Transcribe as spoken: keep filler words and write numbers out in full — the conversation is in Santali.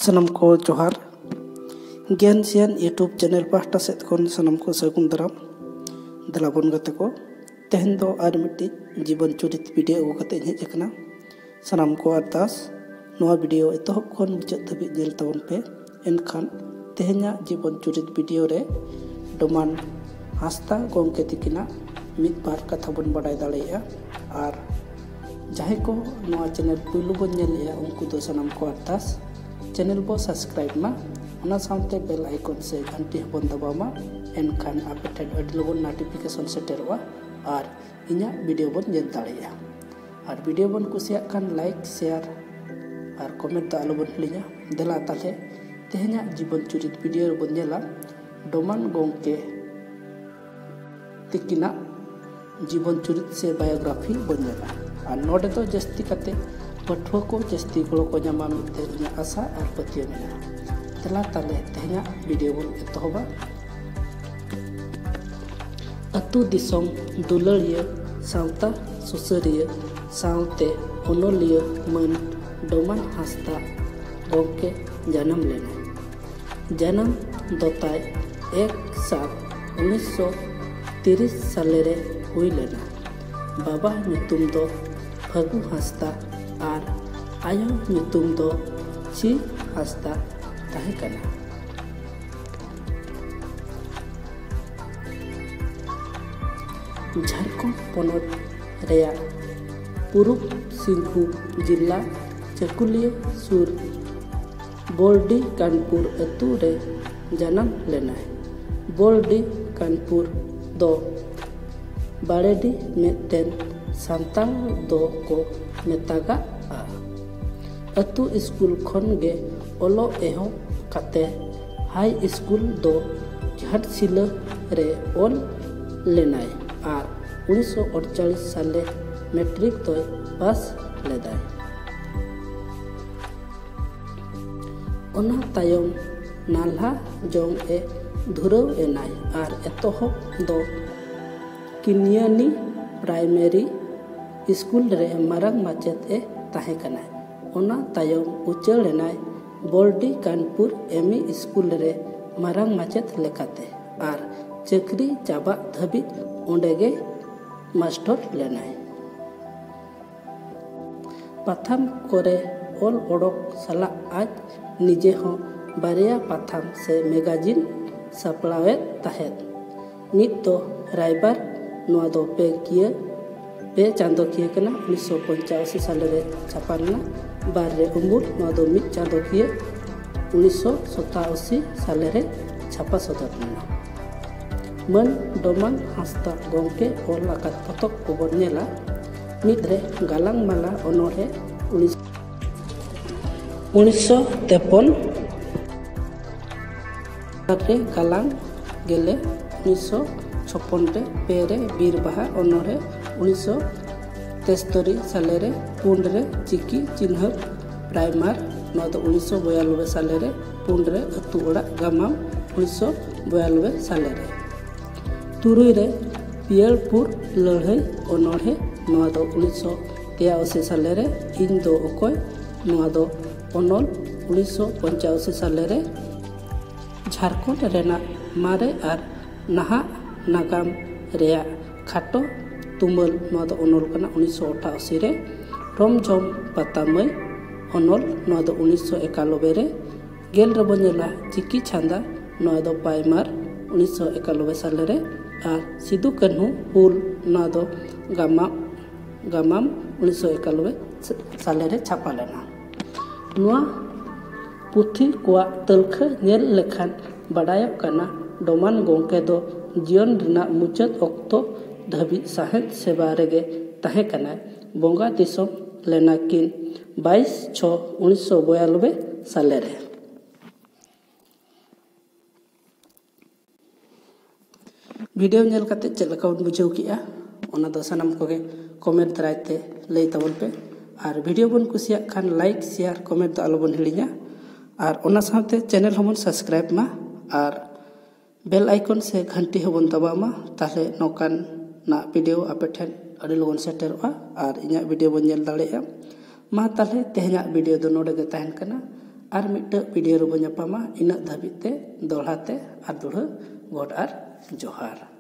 ᱥᱟᱱᱟᱢ ᱠᱚ ᱡᱚᱦᱟᱨ᱾ ᱜᱮᱭᱟᱱ ᱥᱤᱭᱟᱱ YouTube ᱪᱮᱱᱮᱞ ᱯᱟᱦᱴᱟ ᱥᱮᱫ ᱠᱷᱚᱱ ᱥᱟᱱᱟᱢ ᱠᱚ ᱥᱟᱹᱜᱩᱱ ᱫᱟᱨᱟᱢ᱾ ᱫᱮᱞᱟ ᱵᱚᱱ ᱜᱟᱛᱮ ᱠᱚ, ᱛᱮᱦᱮᱧ ᱫᱚ ᱟᱨ ᱢᱤᱫᱴᱤᱡ ᱡᱤᱵᱚᱱ ᱪᱩᱨᱤᱛ ᱵᱷᱤᱰᱤᱭᱳ ᱟᱹᱜᱩ ᱠᱟᱛᱮ ᱤᱧ ᱦᱮᱡ ᱟᱠᱟᱱᱟ᱾ ᱥᱟᱱᱟᱢ ᱠᱚ ᱟᱨᱫᱟᱥ, ᱱᱚᱣᱟ ᱵᱷᱤᱰᱤᱭᱳ ᱮᱛᱚᱦᱚᱵ ᱠᱷᱚᱱ ᱢᱩᱪᱟᱹᱫ ᱫᱷᱟᱹᱵᱤᱡ ᱧᱮᱞ ᱛᱟᱵᱚᱱ ᱯᱮ᱾ ᱮᱱᱠᱷᱟᱱ ᱛᱮᱦᱮᱧᱟᱜ ᱡᱤᱵᱚᱱ ᱪᱩᱨᱤᱛ ᱵᱷᱤᱰᱤᱭᱳ ᱨᱮ ᱰᱚᱢᱟᱱ ᱦᱟᱸᱥᱫᱟ ᱜᱚᱢᱠᱮ ᱛᱤᱠᱤᱱᱟᱜ ᱢᱤᱫ ᱵᱟᱨ ᱠᱟᱛᱷᱟ ᱵᱚᱱ ᱵᱟᱰᱟᱭ ᱫᱟᱲᱮᱭᱟᱜᱼᱟ᱾ ᱟᱨ ᱡᱟᱦᱟᱸᱭ ᱠᱚ ᱱᱚᱣᱟ ᱪᱮᱱᱮᱞ ᱯᱩᱭᱞᱩ ᱵᱚᱱ ᱧᱮᱞᱮᱜᱼᱟ, ᱩᱱᱠᱩ ᱫᱚ ᱥᱟᱱᱟᱢ ᱠᱚ ᱟᱨᱫᱟᱥ, ᱪᱮᱱᱮᱞ ᱵᱚ ᱥᱟᱵᱥᱠᱨᱟᱭᱤᱵ ᱢᱟ, ᱚᱱᱟ ᱥᱟᱶᱛᱮ ᱵᱮᱞ ᱟᱭᱠᱚᱱ ᱥᱮ ᱜᱷᱟᱱᱴᱤ ᱦᱚᱸᱵᱚᱱ ᱫᱟᱵᱟᱣ ᱢᱟ᱾ ᱮᱱᱠᱷᱟᱱ ᱟᱯᱮ ᱴᱷᱮᱱ ᱟᱹᱰᱤ ᱞᱚᱜᱚᱱ ᱱᱳᱴᱤᱯᱷᱤᱠᱮᱥᱚᱱ ᱥᱮᱴᱮᱨᱚᱜᱼᱟ ᱟᱨ ᱤᱧᱟᱹᱜ ᱵᱷᱤᱰᱤᱭᱳ ᱵᱚᱱ ᱧᱮᱞ ᱫᱟᱲᱮᱭᱟᱜᱼᱟ᱾ ᱟᱨ ᱵᱷᱤᱰᱤᱭᱳ ᱵᱚᱱ ᱠᱩᱥᱤᱭᱟᱜ ᱠᱷᱟᱱ ᱞᱟᱭᱤᱠ, ᱥᱮᱭᱟᱨ ᱟᱨ ᱠᱚᱢᱮᱱᱴ ᱫᱚ ᱟᱞᱚᱵᱚᱱ ᱦᱤᱲᱤᱧᱟ᱾ ᱫᱮᱞᱟ ᱛᱟᱦᱞᱮ ᱛᱮᱦᱮᱧᱟᱜ ᱡᱤᱵᱚᱱ ᱪᱩᱨᱤᱛ ᱵᱷᱤᱰᱤᱭᱳ ᱨᱮᱵᱚᱱ ᱧᱮᱞᱟ ᱰᱚᱢᱟᱱ ᱜᱚᱢᱠᱮ ᱛᱤᱠᱤᱱᱟᱜ ᱡᱤᱵᱚᱱ ᱪᱩᱨᱤᱛ ᱥᱮ ᱵᱟᱭᱳᱜᱨᱟᱯᱷᱤ ᱵᱚᱱ ᱧᱮᱞᱟ᱾ ᱟᱨ ᱱᱚᱰᱮ ᱫᱚ ᱡᱟᱹᱥᱛᱤ ᱠᱟᱛᱮ ᱯᱟᱹᱴᱷᱩᱣᱟᱹ ᱠᱚ ᱡᱟᱹᱥᱛᱤ ᱜᱚᱲᱚ ᱠᱚ ᱧᱟᱢᱟ ᱢᱮᱱᱛᱮ ᱤᱧᱟᱹᱜ ᱟᱥᱟ ᱟᱨ ᱯᱟᱹᱛᱭᱟᱹᱣ ᱢᱮᱱᱟᱜᱼᱟ᱾ ᱫᱮᱞᱟ ᱛᱟᱦᱞᱮ ᱛᱮᱦᱮᱧᱟᱜ ᱵᱷᱤᱰᱤᱭᱳ ᱵᱚᱱ ᱮᱛᱚᱦᱚᱵᱟ᱾ ᱟᱹᱛᱩ ᱫᱤᱥᱚᱢ ᱫᱩᱞᱟᱹᱲᱤᱭᱟᱹ, ᱥᱟᱶᱛᱟ ᱥᱩᱥᱟᱹᱨᱤᱭᱟᱹ ᱥᱟᱶᱛᱮ ᱚᱱᱚᱞᱤᱭᱟᱹ ᱢᱟᱹᱱ ᱰᱚᱢᱟᱱ ᱦᱟᱸᱥᱫᱟ ᱜᱚᱢᱠᱮ ᱡᱟᱱᱟᱢ ᱞᱮᱱᱟᱭ᱾ ᱡᱟᱱᱟᱢ ᱫᱚ ᱛᱟᱭ ᱮᱠ ᱥᱟᱛ ᱩᱱᱤᱥᱥᱚ ᱛᱤᱨᱤᱥ ᱥᱟᱞᱮ ᱨᱮ ᱦᱩᱭ ᱞᱮᱱᱟ᱾ ᱵᱟᱵᱟ ᱧᱩᱛᱩᱢ ᱫᱚ ᱯᱷᱟᱹᱜᱩ ᱦᱟᱸᱥᱫᱟ ᱟᱨ ᱟᱭᱳ ᱧᱩᱛᱩᱢ ᱫᱚ ᱪᱷᱤ ᱦᱟᱸᱥᱫᱟ ᱛᱟᱦᱮᱸ ᱠᱟᱱᱟ᱾ ᱡᱷᱟᱲᱠᱷᱚᱸᱰ ᱯᱚᱱᱚᱛ ᱨᱮᱭᱟᱜ ᱯᱩᱨᱩᱵᱽ ᱥᱤᱝᱵᱷᱩᱢ ᱡᱤᱞᱟ ᱪᱟᱹᱠᱩᱞᱤᱭᱟᱹ ᱥᱩᱨ ᱵᱚᱞᱰᱤ ᱠᱟᱱᱯᱩᱨ ᱟᱹᱛᱩ ᱨᱮ ᱡᱟᱱᱟᱢ ᱞᱮᱱᱟᱭ᱾ ᱵᱚᱞᱰᱤ ᱠᱟᱱᱯᱩᱨ ᱫᱚ ᱵᱟᱲᱮᱰᱤ ᱢᱤᱫᱴᱮᱱ ᱥᱟᱱᱛᱟᱲ ᱫᱚ ᱠᱚ ᱢᱮᱛᱟᱜᱟᱜᱼᱟ᱾ ᱟᱹᱛᱩ ᱥᱠᱩᱞ ᱠᱷᱚᱱ ᱜᱮ ᱚᱞᱚᱜ ᱮᱦᱚᱵ ᱠᱟᱛᱮ ᱦᱟᱭ ᱥᱠᱩᱞ ᱫᱚ ᱜᱷᱟᱴᱥᱤᱞᱟᱹ ᱨᱮ ᱚᱞ ᱞᱮᱱᱟᱭ ᱟᱨ ᱩᱱᱤᱥᱥᱚ ᱟᱴᱪᱟᱞᱤᱥ ᱥᱟᱞᱮ ᱢᱮᱴᱨᱤᱠ ᱫᱚᱭ ᱯᱟᱥ ᱞᱮᱫᱟᱭ᱾ ᱚᱱᱟ ᱛᱟᱭᱚᱢ ᱱᱟᱞᱦᱟ ᱡᱚᱝ ᱮ ᱫᱷᱩᱨᱟᱹᱣ ᱮᱱᱟᱭ ᱟᱨ ᱮᱛᱚᱦᱚᱵ ᱫᱚ ᱠᱤᱱᱭᱟᱱᱤ ᱯᱨᱟᱭᱢᱟᱨᱤ ᱥᱠᱩᱞ ᱨᱮ ᱢᱟᱨᱟᱝ ᱢᱟᱪᱮᱫ ᱮ ᱛᱟᱦᱮᱸ ᱠᱟᱱᱟᱭ᱾ ᱚᱱᱟ ᱛᱟᱭᱚᱢ ᱩᱪᱟᱹᱲ ᱮᱱᱟᱭ ᱵᱚᱞᱰᱤ ᱠᱟᱱᱯᱩᱨ ᱮᱢᱤ ᱥᱠᱩᱞ ᱨᱮ ᱢᱟᱨᱟᱝ ᱢᱟᱪᱮᱫ ᱞᱮᱠᱟᱛᱮ ᱟᱨ ᱪᱟᱹᱠᱨᱤ ᱪᱟᱵᱟᱜ ᱫᱷᱟᱹᱵᱤᱡ ᱚᱸᱰᱮ ᱜᱮ ᱢᱟᱥᱴᱚᱨ ᱞᱮᱱᱟᱭ᱾ ᱯᱟᱛᱷᱟᱢ ᱠᱚᱨᱮ ᱚᱞ ᱚᱰᱚᱠ ᱥᱟᱞᱟᱜ ᱟᱡ ᱱᱤᱡᱮ ᱦᱚᱸ ᱵᱟᱨᱭᱟ ᱯᱟᱛᱷᱟᱢ ᱥᱮ ᱢᱮᱜᱟᱡᱤᱱ ᱥᱟᱯᱲᱟᱣᱮᱫ ᱛᱟᱦᱮᱸᱫ᱾ ᱢᱤᱫ ᱫᱚ ᱨᱟᱭᱵᱟᱨ, ᱱᱚᱣᱟ ᱫᱚ ᱯᱮ ᱠᱤᱭᱟᱹ ᱯᱮ ᱪᱟᱸᱫᱚᱠᱤᱭᱟᱹ ᱠᱟᱱᱟ, ᱩᱱᱤᱥᱥᱚ ᱯᱚᱧᱪᱟᱥᱤ ᱥᱟᱞᱮ ᱨᱮ ᱪᱷᱟᱯᱟ ᱞᱮᱱᱟ᱾ ᱵᱟᱨ ᱨᱮ ᱩᱢᱩᱞ, ᱱᱚᱣᱟ ᱫᱚ ᱢᱤᱫ ᱪᱟᱸᱫᱚᱠᱤᱭᱟᱹ, ᱩᱱᱤᱥᱥᱚ ᱥᱚᱛᱟᱥᱤ ᱥᱟᱞᱮ ᱨᱮ ᱪᱷᱟᱯᱟ ᱥᱚᱫᱚᱨ ᱞᱮᱱᱟ᱾ ᱢᱟᱹᱱ ᱰᱚᱢᱟᱱ ᱦᱟᱸᱥᱫᱟ ᱜᱚᱢᱠᱮ ᱚᱞ ᱟᱠᱟᱫ ᱯᱚᱛᱚᱵ ᱠᱚᱵᱚᱱ ᱧᱮᱞᱟ᱾ ᱢᱤᱫ ᱨᱮ ᱜᱟᱞᱟᱝ ᱢᱟᱞᱟ ᱚᱱᱚᱬᱦᱮ, ᱩᱱᱤᱥ-, ᱩᱱᱤᱥᱥᱚ ᱛᱮᱯᱚᱱ᱾ ᱵᱟᱨ ᱨᱮ ᱜᱟᱞᱟᱝ ᱜᱮᱞᱮ, ᱩᱱᱤᱥᱥᱚ ᱪᱷᱚᱯᱚᱱ ᱨᱮ᱾ ᱯᱮ ᱨᱮ ᱵᱤᱨ ᱵᱟᱦᱟ ᱚᱱᱚᱬᱦᱮ, ᱩᱱᱤᱥᱥᱚ ᱛᱮᱥᱛᱚᱨᱤ ᱥᱟᱞᱮ ᱨᱮ᱾ ᱯᱩᱱ ᱨᱮ ᱪᱤᱠᱤ ᱪᱤᱱᱦᱟᱹᱯ ᱯᱨᱟᱭᱢᱟᱨ, ᱱᱚᱣᱟ ᱫᱚ ᱩᱱᱤᱥᱥᱚ ᱵᱚᱭᱟᱱᱚᱵᱵᱳᱭ ᱥᱟᱞᱮ ᱨᱮ᱾ ᱯᱩᱱ ᱨᱮ ᱟᱹᱛᱩ ᱚᱲᱟᱜ ᱜᱟᱢᱟᱢ, ᱩᱱᱤᱥᱥᱚ ᱵᱚᱭᱟᱱᱚᱵᱵᱳᱭ ᱥᱟᱞᱮ ᱨᱮ᱾ ᱛᱩᱨᱩᱭ ᱨᱮ ᱯᱤᱭᱟᱹᱲᱯᱩᱨ ᱞᱟᱹᱲᱦᱟᱹᱭ ᱚᱱᱚᱬᱦᱮ, ᱱᱚᱣᱟ ᱫᱚ ᱩᱱᱤᱥᱥᱚ ᱛᱮᱭᱟᱥᱤ ᱥᱟᱞᱮ ᱨᱮ᱾ ᱤᱧ ᱫᱚ ᱚᱠᱚᱭ, ᱱᱚᱣᱟ ᱫᱚ ᱚᱱᱚᱞ, ᱩᱱᱤᱥᱥᱚ ᱯᱚᱧᱪᱟᱥᱤ ᱥᱟᱞᱮ ᱨᱮ᱾ ᱡᱷᱟᱲᱠᱷᱚᱸᱰ ᱨᱮᱱᱟᱜ ᱢᱟᱨᱮ ᱟᱨ ᱱᱟᱦᱟᱜ ᱱᱟᱜᱟᱢ ᱨᱮᱭᱟᱜ ᱠᱷᱟᱴᱚ ᱛᱩᱢᱟᱹᱞ, ᱱᱚᱣᱟ ᱫᱚ ᱚᱱᱚᱞ ᱠᱟᱱᱟ, ᱩᱱᱤᱥᱥᱚ ᱟᱴᱷᱟᱥᱤ ᱨᱮ᱾ ᱨᱚᱢᱡᱷᱚᱢ ᱯᱟᱛᱟ ᱢᱟᱹᱭ ᱚᱱᱚᱞ, ᱱᱚᱣᱟ ᱫᱚ ᱩᱱᱤᱥᱥᱚ ᱮᱠᱟᱱᱚᱵᱵᱳᱭ ᱨᱮ᱾ ᱜᱮᱞ ᱨᱮᱵᱚᱱ ᱧᱮᱞᱟ ᱪᱤᱠᱤ ᱪᱷᱟᱸᱫᱟ, ᱱᱚᱣᱟ ᱫᱚ ᱯᱟᱭᱢᱟᱨ, ᱩᱱᱤᱥᱥᱚ ᱮᱠᱟᱱᱚᱵᱵᱳᱭ ᱥᱟᱞᱮ ᱨᱮ᱾ ᱟᱨ ᱥᱤᱫᱩ ᱠᱟᱹᱱᱦᱩ ᱦᱩᱞ, ᱱᱚᱣᱟ ᱫᱚ ᱜᱟᱢᱟᱢ, ᱜᱟᱢᱟᱢ, ᱩᱱᱤᱥᱥᱚ ᱮᱠᱟᱱᱚᱵᱵᱳᱭ ᱥᱟᱞᱮ ᱨᱮ ᱪᱷᱟᱯᱟ ᱞᱮᱱᱟ᱾ ᱱᱚᱣᱟ ᱯᱩᱛᱷᱤ ᱠᱚᱣᱟᱜ ᱛᱟᱹᱞᱠᱷᱟᱹ ᱧᱮᱞ ᱞᱮᱠᱷᱟᱱ ᱵᱟᱰᱟᱭᱚᱜ ᱠᱟᱱᱟ, ᱰᱚᱢᱟᱱ ᱜᱚᱢᱠᱮ ᱫᱚ ᱡᱤᱭᱚᱱ ᱨᱮᱱᱟᱜ ᱢᱩᱪᱟᱹᱫ ᱚᱠᱛᱚ ᱫᱷᱟᱹᱵᱤᱡ ᱥᱟᱶᱦᱮᱫ ᱥᱮᱵᱟ ᱨᱮᱜᱮ ᱛᱟᱦᱮᱸ ᱠᱟᱱᱟᱭ᱾ ᱵᱚᱸᱜᱟ ᱫᱤᱥᱚᱢ ᱞᱮᱱᱟ ᱠᱤᱱ ᱵᱟᱭᱤᱥ ᱪᱷᱚ ᱩᱱᱤᱥᱥᱚ ᱵᱚᱭᱟᱱᱚᱵᱵᱳᱭ ᱥᱟᱞᱮ ᱨᱮ᱾ ᱵᱷᱤᱰᱤᱭᱳ ᱧᱮᱞ ᱠᱟᱛᱮ ᱪᱮᱫ ᱞᱮᱠᱟ ᱵᱚᱱ ᱵᱩᱡᱷᱟᱹᱣ ᱠᱮᱜᱼᱟ, ᱚᱱᱟ ᱫᱚ ᱥᱟᱱᱟᱢ ᱠᱚᱜᱮ ᱠᱚᱢᱮᱱᱴ ᱫᱟᱨᱟᱭ ᱛᱮ ᱞᱟᱹᱭ ᱛᱟᱵᱚᱱ ᱯᱮ᱾ ᱟᱨ ᱵᱷᱤᱰᱤᱭᱳ ᱵᱚᱱ ᱠᱩᱥᱤᱭᱟᱜ ᱠᱷᱟᱱ ᱞᱟᱭᱤᱠ, ᱥᱮᱭᱟᱨ, ᱠᱚᱢᱮᱱᱴ ᱫᱚ ᱟᱞᱚᱵᱚᱱ ᱦᱤᱲᱤᱧᱟ᱾ ᱟᱨ ᱚᱱᱟ ᱥᱟᱶᱛᱮ ᱪᱮᱱᱮᱞ ᱦᱚᱸᱵᱚᱱ ᱥᱟᱵᱥᱠᱨᱟᱭᱤᱵ ᱢᱟ᱾ ᱟᱨ ᱵᱮᱞ ᱟᱭᱠᱚᱱ ᱥᱮ ᱜᱷᱟᱱᱴᱤ ᱦᱚᱸᱵᱚᱱ ᱫᱟᱵᱟᱣ ᱢᱟ, ᱛᱟᱦᱞᱮ ᱱᱚᱝᱠᱟᱱᱟᱜ ᱵᱷᱤᱰᱤᱭᱳ ᱟᱯᱮ ᱴᱷᱮᱱ ᱟᱹᱰᱤ ᱞᱚᱜᱚᱱ ᱥᱮᱴᱮᱨᱚᱜᱼᱟ ᱟᱨ ᱤᱧᱟᱹᱜ ᱵᱷᱤᱰᱤᱭᱳ ᱵᱚᱱ ᱧᱮᱞ ᱫᱟᱲᱮᱭᱟᱜᱼᱟ᱾ ᱢᱟ ᱛᱟᱦᱞᱮ ᱛᱮᱦᱮᱧᱟᱜ ᱵᱷᱤᱰᱤᱭᱳ ᱫᱚ ᱱᱚᱰᱮ ᱜᱮ ᱛᱟᱦᱮᱱ ᱠᱟᱱᱟ᱾ ᱟᱨ ᱢᱤᱫᱴᱟᱹᱜ video ᱨᱮᱵᱚ ᱧᱟᱯᱟᱢᱟ᱾ ᱤᱱᱟᱹᱜ ᱫᱷᱟᱹᱵᱤᱡ ᱛᱮ ᱫᱚᱦᱲᱟ ᱛᱮ ᱟᱨ ᱫᱩᱲᱦᱟᱹ ᱜᱚᱰ ᱟᱨ ᱡᱚᱦᱟᱨ᱾